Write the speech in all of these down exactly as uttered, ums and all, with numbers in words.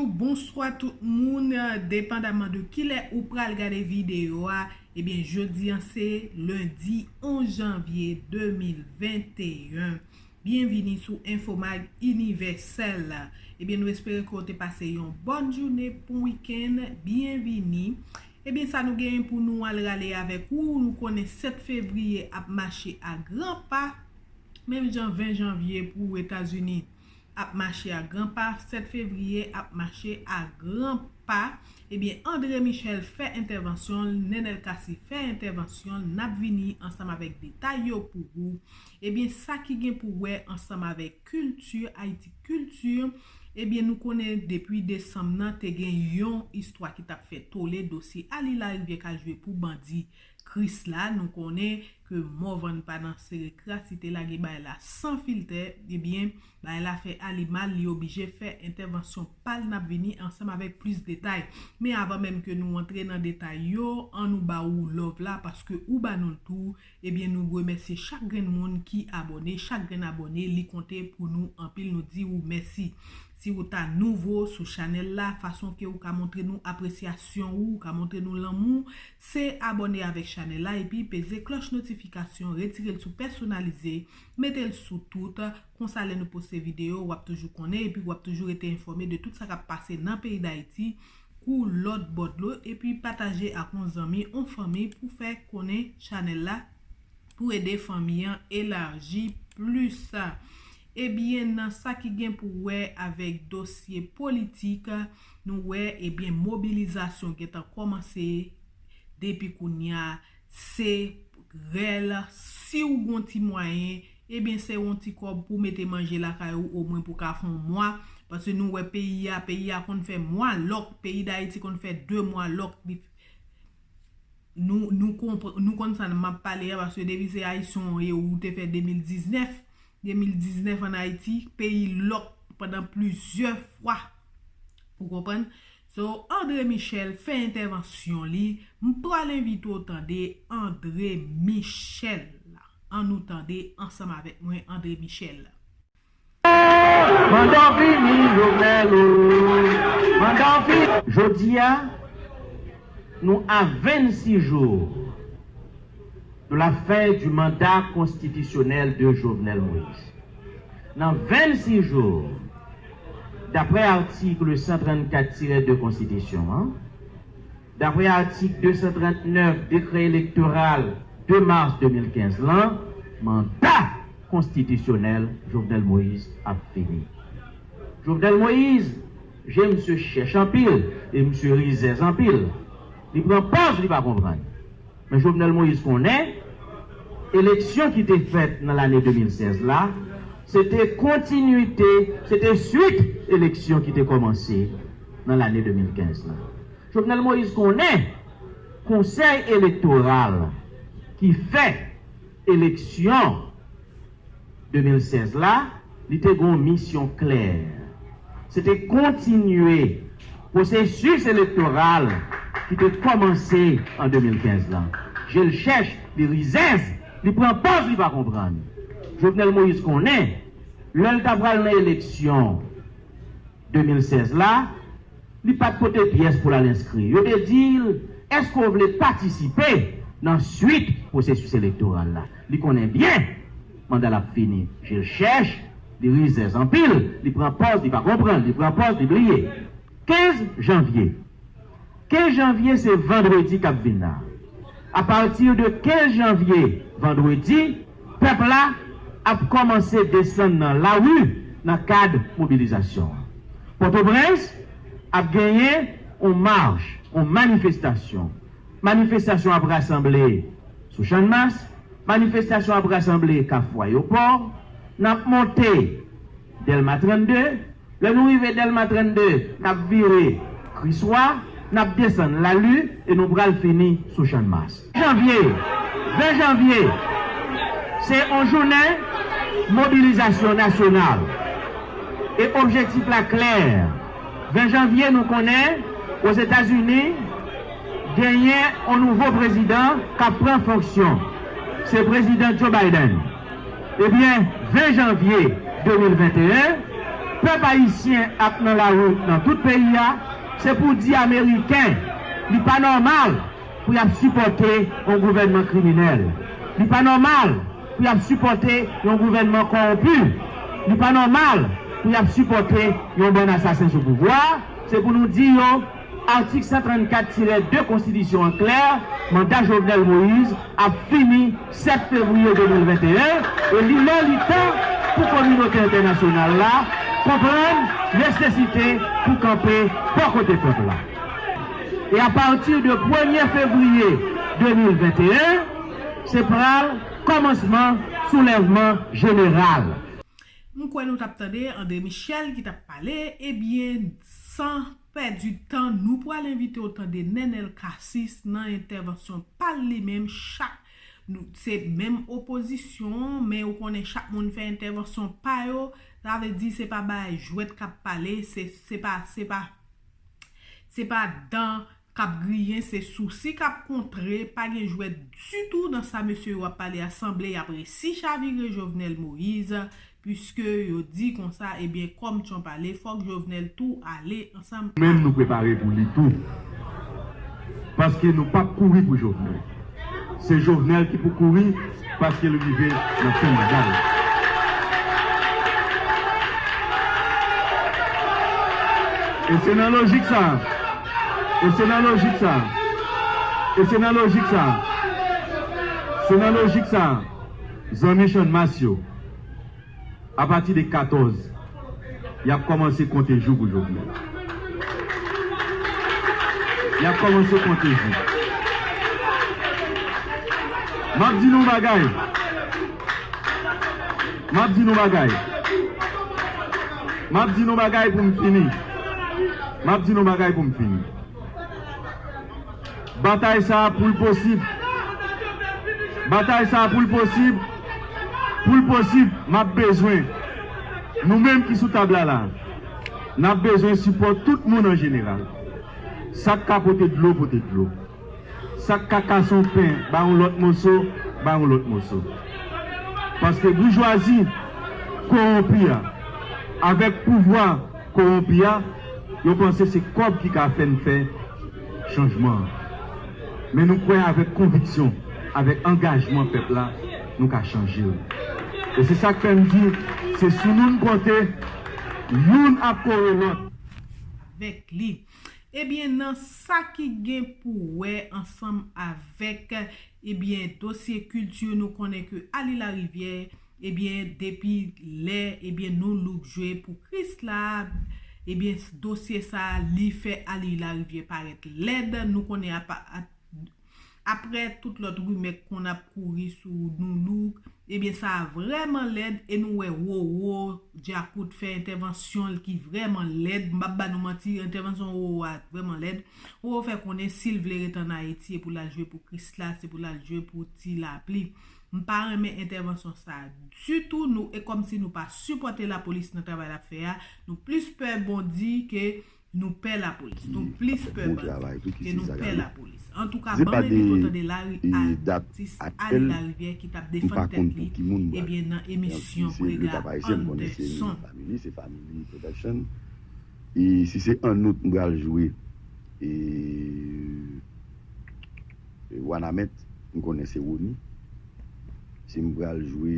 Bonswa tout moun, depandaman de kilè ou pral gade videyo a, ebyen jodi a se lendi onz janvye de mil venteyen. Byenvini sou Infomag Inivèsèl. Ebyen nou espere ke w te pase yon bòn jounen, bon wikenn, byenvini. Ebyen sa nou genyen pou nou al rale avèk ou, nou konnen sèt fevriye ap mache a gran pa, menm jan ven janvye pou Etazini ap mache a gran pa, sèt fevriye ap mache a gran pa. Ebyen André Michel fè entèvansyon l, Nenel Cassy fè entèvansyon l, n ap vini ansanm avèk detay yo pou ou. Ebyen sa ki gen pou wè ansanm avèk kilti, Ayiti kilti, ebyen nou konnen depi desanm nan te gen yon istwa ki t ap fè tole, dosye Ali Larivière k al jwe pou bandi Krisla, nou konnen ke Morvan pa nan sere kras, li te lage bagay la san filtè, ebyen bagay la fè Ali mal, li oblije fè entèvansyon pa l, n ap vini ansanm avèk plis detay. Men avan menm ke nou antre nan detay yo, ann nou ba ou love la, paske ou ba nou l tou, ebyen nou remèsye chak grenn moun ki abòne, chak grenn abòne li konte pou nou anpil, nou di ou mèsi. Si ou ta nouvo sou chanèl la, fason ke ou ka montre nou apresyasyon ou, ou ka montre nou lanmou, se abòne avèk chanèl la epi peze klòch notifikasyon, retire l sou pèsonalize, mete l sou tout, konsa lè nou poste videyo w ap toujou konnen epi w ap toujou rete enfòme de tout sa k ap pase nan peyi Dayiti kou lòt bò dlo, epi pataje ak yon zanmi, yon fanmi pou fè konnen chanèl la, pou ede fanmi an elaji plis. Ebyen nan sa ki gen pou wè avèk dosye politik, nou wè ebyen mobilizasyon gentan kòmanse depi kounye a, se rèl, si w gon ti mwayen, ebyen se yon ti kòb pou mete manje lakay ou omwen pou ka fè yon mwa, paske nou wè peyi a, peyi a konn fè mwa lòk, peyi Dayiti konn fè de mwa lòk, li nou, nou, konpr- nou konn sa m ap pale a, paske depi se Ayisyen w ye, ou te fè de mil diznèf, de mil diznèf ann Ayiti, peyi lòk pandan plizyè fwa. Ou konprann? So, André Michel fè entèvansyon li, m pral envite w tande André Michel. Ann nou tande ansanm avèk mwen André Michel. Manda w fini, Jovenel, o. Manda w fini. Jodi a, nou a vennsis jou de la fin du mandat constitutionnel de Jovenel Moïse. Nan vennsis jou, daprè atik san trannkat tirè de konstitisyon an, daprè atik de san trannèf dekrè elektoral de mas de mil kenz lan, manda konstitisyonèl Jovenel Moïse ap fini. Jovenel Moïse, je misye chèch anpil e misye rizèz anpil. Li pran pòz li pa konprann. Men Jovenel Moïse konnen eleksyon ki te fèt nan lane de mil sèz la, se te kontinwite, se te swit eleksyon ki te kòmanse nan lane de mil kenz la. Jovenel Moïse konnen Konsèy Elektoral ki fè eleksyon de mil sèz la, li te gen yon misyon klè. Se te kontinye pwosesis elektoral ki te kòmanse an de mil kenz lan. Je l chèch, li rizèz, li pran pòz li pa konprann. Jovenel Moïse konnen, lè l ta pral nan eleksyon de mil sèz la, li pa t pote pyès pou l al enskri. Yo te di l, èske w vle patisipe nan swit pwosesis elektoral la? Li konnen byen manda l ap fini. Je l chèch, li rizèz anpil, li pran pòz, li pa konprann, li pran pòz, li bliye. Kenz janvye. Kenz janvye se vandredi k ap vin la. Apati de kenz janvye, vandredi, pèp la ap kòmanse desann nan lari nan kad mobilizasyon an. Pòtoprens ap genyen yon mach, yon manifestasyon. Manifestasyon ap rasanble sou Channmas, manifestasyon ap rasanble Kafou Ayewopò, n ap monte Dèlma trannde, lè nou rive Dèlma trannde, n ap vire Kriswa, n ap desann Lali e nou pral fini sou Channmas. Janvye, ven janvye, se yon jounen mobilizasyon nasyonal. E objektif la klè. Ven janvye, nou konnen, Ozetazini, genyen yon nouvo prezidan k ap pran fonksyon. Se prezidan Joe Biden. Ebyen, ven janvye de mil venteyen, Pèp ayisyen ap nan lari nan tout peyi a, se pou di Ameriken, li pa nòmal pou y ap sipòte yon gouvènman kriminèl. Li pa nòmal pou y ap sipòte yon gouvènman kòwonpi. Li pa nòmal pou y ap sipòte yon bann asasen sou pouvwa a. Se pou nou di yo, Atik san trannkat tirè de konstitisyon an klè, manda Jovenel Moïse ap fini sèt fevriye de mil venteyen, e li lè li tan pou kominote entènasyonal la konprann nesesite pou kanpe bò kote pèp la. E apati de premye fevriye de mil venteyen, se pral kòmansman soulèvman jeneral. M kwè nou t ap tande André Michel ki t ap pale, ebyen, san pèdi tan, nou pral envite w tande Nenel Cassy nan entèvansyon pa l li menm, chak nou se menm opozisyon, men ou konnen chak moun fè entèvansyon pa yo, sa vle di se pa bay jwèt k ap pale, se se pa se pa se pa dan k ap griyen, se sousi k ap kontre, pa gen jwèt ditou nan sa mesye yo ap pale a, sanble y ap resi chavire Jovenel Moïse, piske yo di konsa, ebyen, kòm Trump ale, fòk Jovenel tou ale ansanm. Nou menm nou prepare pou li tou. Paske nou p ap kouri pou Jovenel. Se Jovenel ki pou kouri paske l rive nan fen manda l. E se nan lojik sa a, e se nan lojik sa a, e se nan lojik sa a, se nan lojik sa a, zanmi Channmas yo, apati de katòz, y ap kòmanse konte jou pou Jovenel. Y ap kòmanse konte jou. M ap di nou bagay. M ap di nou bagay. M ap di nou bagay pou m fini. M ap di nou bagay pou m fini. Batay sa a pou l posib. Batay sa a pou l posib. Pou l posib, m ap bezwen, nou menm ki sou tab la la, n ap bezwen sipò tout moun an jeneral. Sa k ka pote dlo, pote dlo. Sa k ka kase yon pen, bay yon lòt moso, bay yon lòt moso. Paske boujwazi kowonpi a, avèk pouvwa kowonpi a, yo panse se kòb ki ka fè n fè chanjman an. Men nou kwè avèk konviksyon, avèk angajman pèp la, nou ka chanje l. E se sa k fè m di, se sou nou n konte, youn ap kore lòt. Avèk li. Ebyen, nan sa ki gen pou wè ansanm avèk, ebyen, dosye kilti, nou konnen ke Ali Larivière, ebyen, depi lè, ebyen, Nou Look jwe pou Krisla, ebyen, dosye sa a, li fè Ali Larivière parèt lèd. Nou konnen apa, a, aprè tout lòt rimè k konn ap kouri sou Nou Look, ebyen, sa a vrèman lèd, e nou wè Roro Djakout fè entèvansyon l ki vrèman lèd. M p ap ba nou manti, entèvansyon Roro a vrèman lèd. Roro fè konnen si l vle ret ann Ayiti, e pou l al jwe pou Krisla, se pou l al jwe pou Ti Lapli. M pa renmen entèvansyon sa a ditou, nou, e kòmsi nou pa sipòte lapolis nan travay l ap fè a, nou plis pè bandi ke nou pè lapolis. Nou plis pè bandi ke nou pè lapolis. Antouka, ban m envite w tande Larry, atis Ali Larivière ki t ap defann tèt li, ebyen, nan emisyon Prega Anderson. E si se an out m pral jwe e, e Wanament, m konnen se Rony. Si m pral jwe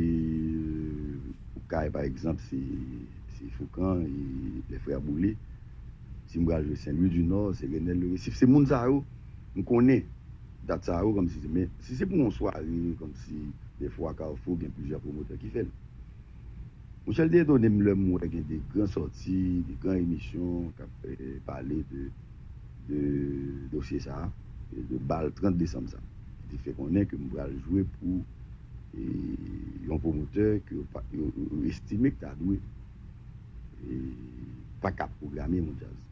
Oukay pa egzanp, se se Foukan e lè frè Boule. Si m pral jwe Sen Lwi di Nò, se Renel Le Resif. Se moun sa yo m konnen dat sa yo kòmsi se, men si se pou yon sware kòmsi dèfwa Kafou gen plizyè pwomotè ki fè l. Monchè, l te etone m lè m wè gen de gran sòti, de gran emisyon k ap pale de de dosye sa a, de bal trant desanm sa. Li te fè konnen ke m pral jwe pou yon pwomotè ke yo estime k ta dwe pa ka pwograme yon djaz.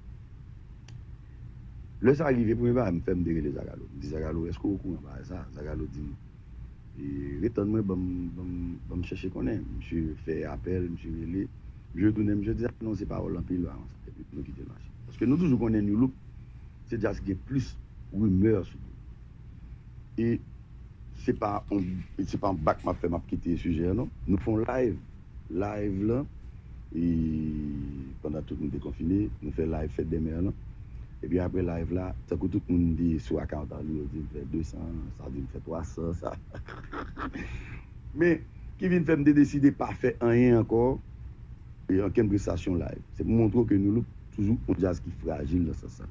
Lè sa rive, premye bagay m fè, m te rele Zagalo. M di Zagalo, èske w okouran bagay sa? Zagalo di m, e, ret tann mwen, ban m, ban m, ban m chèche konnen. Misye fè apèl, misye rele. Misye retounen, misye di, a non, se pawòl anpil, a, nou kite l mache. Paske nou toujou konnen Nu Look, se djaz ki gen plis rimè sou li. E se pa yon, se pa yon bak m ap fè, m ap kite sijè a, non. Nou fè yon live. Live lan, e pandan tout moun te konfine, nou fè live fèt dè mè lan. Epi apre live la, tankou tout moun te sou account an li, yo di m fè de san, sa di m fè twa san, sa. Men, ki vin fè m te deside pa fè anyen ankò, e ankenn prestasyon live. Se pou montre w ke Nu Look toujou yon djaz ki frajil nan sans sa.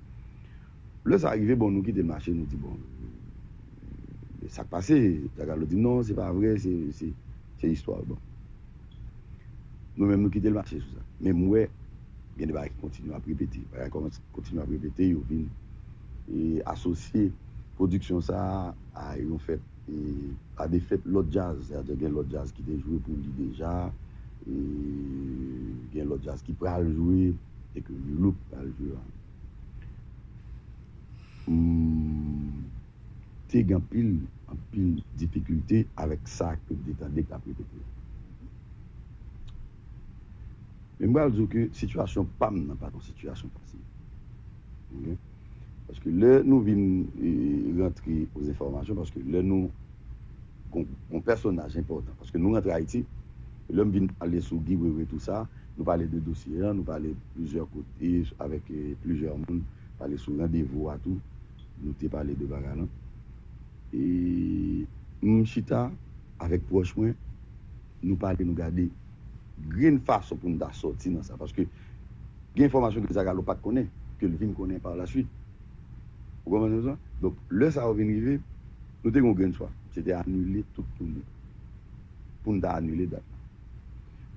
Lè sa rive, bon, nou kite l mache, nou di, bon, sa k pase? Zagalo di, non, se pa vre, se, se, se istwa, bon. Nou menm, nou kite l mache sou sa. Men m wè, gen de bagay ki kontinye ap repete. Bagay kòmanse kontinye ap repete, yo vin, e, asosye pwodiksyon sa a, a yon fèt, e, a de fèt lòt djaz. Sètadi gen lòt djaz ki te jwe pou li deja, e, gen lòt djaz ki pral jwe, e ke Nu Look pral jwe an. Hmm, te gen anpil, anpil difikilte avèk sa ke m te tande k ap repete. Men m pral di w ke sitiyasyon pa m nan pa t yon sitiyasyon fasil. Ok? Paske lè nou vin, e, rantre o enfòmasyon, paske lè nou gon, gon pèsonaj enpòtan. Paske nou rantre Ayiti, lè m vin pale sou Guy Wewe tou sa, nou pale de dosye a, nou pale plizyè kote avèk, e, plizyè moun, pale sou randevou a tou, nou te pale de bagay lan. E m chita avèk pwòch mwen, nou pale, nou gade grenn fason pou n ta sòti nan sa. Paske gen enfòmasyon ke Zagalo pa t konnen, ke l vin konnen pa la swit. Ou konprann sa? Donk, lè sa yo vin rive, nou te gen yon grenn chwa. Se te anile tout toune. Pou n ta anile dat la.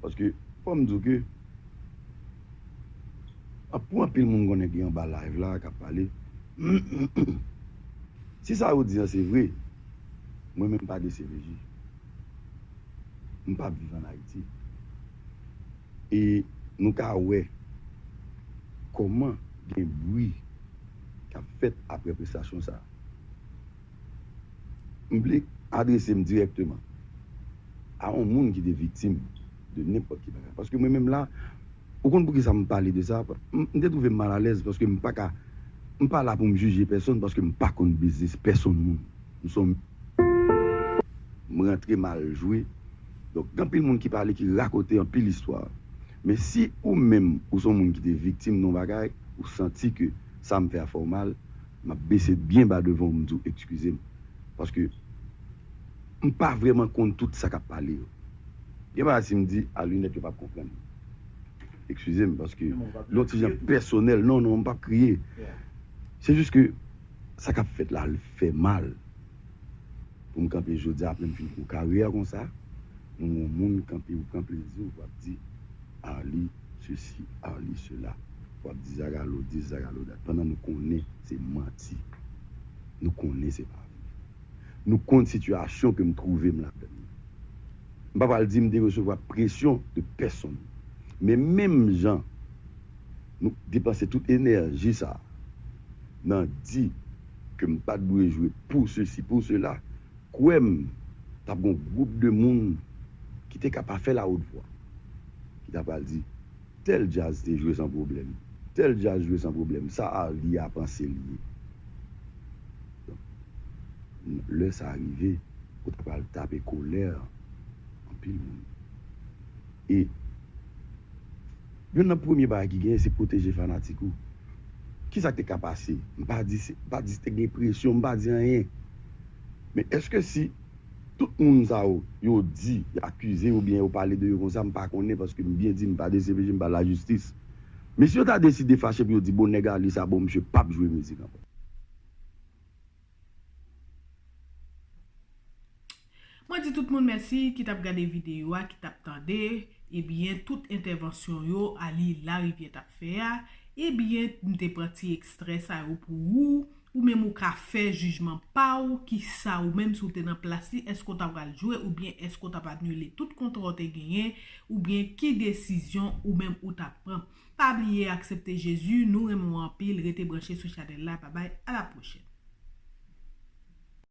Paske, fò m di w ke, an, pou anpil moun konnen ki anba live la, k ap pale, si sa yo di an se vre, mwen menm m pa D C P J. M p ap viv ann Ayiti. E nou ka wè kòman gen bri k ap fèt apre prestasyon sa a. M vle adrese m dirèkteman a yon moun ki te viktim de nenpòt ki bagay. Paske mwen menm la, ou konn poukisa m pale de sa? M, m te twouve m malalèz paske m pa ka, m pa la pou m jije pèsonn paske m pa konn biznis pèsonn moun. M se yon, m rantre m al jwe. Donk, gen anpil moun ki pale, ki rakonte anpil istwa. Men si ou menm, ou se yon moun ki te viktim nan yon bagay, ou santi ke sa m fè a fè w mal, m ap bese byen ba devan w, m di w, "Ekskize m." Paske m pa vrèman konn tout sa k ap pale yo. Gen bagay, si m di a linèt, yo p ap konprann. Ekskize m, paske yon ti jan pèsonèl. Non, non, m p ap kriye. Se jis ke sa k ap fèt la, l fè mal. Pou m kanpe jodi a, apre m fin fè yon karyè konsa, m wè yon moun kanpe, ou pran plezi w, w ap di, "Arly sesi, Arly sela." W ap di, "Zagalo dis, Zagalo dat." Pandan nou konnen se manti. Nou konnen se pa vre. Nou konn sitiyasyon ke m twouve m ladan l. M pa pral di m te resevwa presyon de pèsonn. Men menm jan nou depanse tout enèji sa a nan di ke m pa t dwe jwe pou sesi, pou sela, kwè m, t ap gen yon gwoup de moun ki te ka pa fè lawodvwa, ki ta pral di, "Tèl djaz te jwe san pwoblèm. Tèl djaz jwe san pwoblèm. Sa Arly a panse l ye." Donk, lè sa rive, ou ta pral tape kolè anpil moun. E youn nan premye bagay ki genyen, se pwoteje fanatik ou. Kisa k te ka pase? M pa di se, m pa di se te gen presyon, m pa di anyen. Men èske si tout moun sa yo, yo di, y akize oubyen yo pale de yo konsa, m pa konnen, paske m byen di, m pa D C P J, m pa lajistis. Men si yo ta deside fache pou yo di, "Bon, nèg Arly sa, bon, misye p ap jwe mizik ankò." Mwen di tout moun mèsi ki t ap gade videyo a, ki t ap tande, ebyen, tout entèvansyon yo, Arly Larivière t ap fè a, ebyen, m te pran ti ekstrè sa yo pou ou, ou menm ou ka fè jijman pa w, kisa ou menm si w te nan plas li, èske w ta pral jwe oubyen èske w t ap anile tout kontra w te genyen, oubyen ki desizyon ou menm ou t ap pran. Pa bliye aksepte Jezi, nou renmen w anpil, rete branche sou chanèl la, babay, a la pwochèn.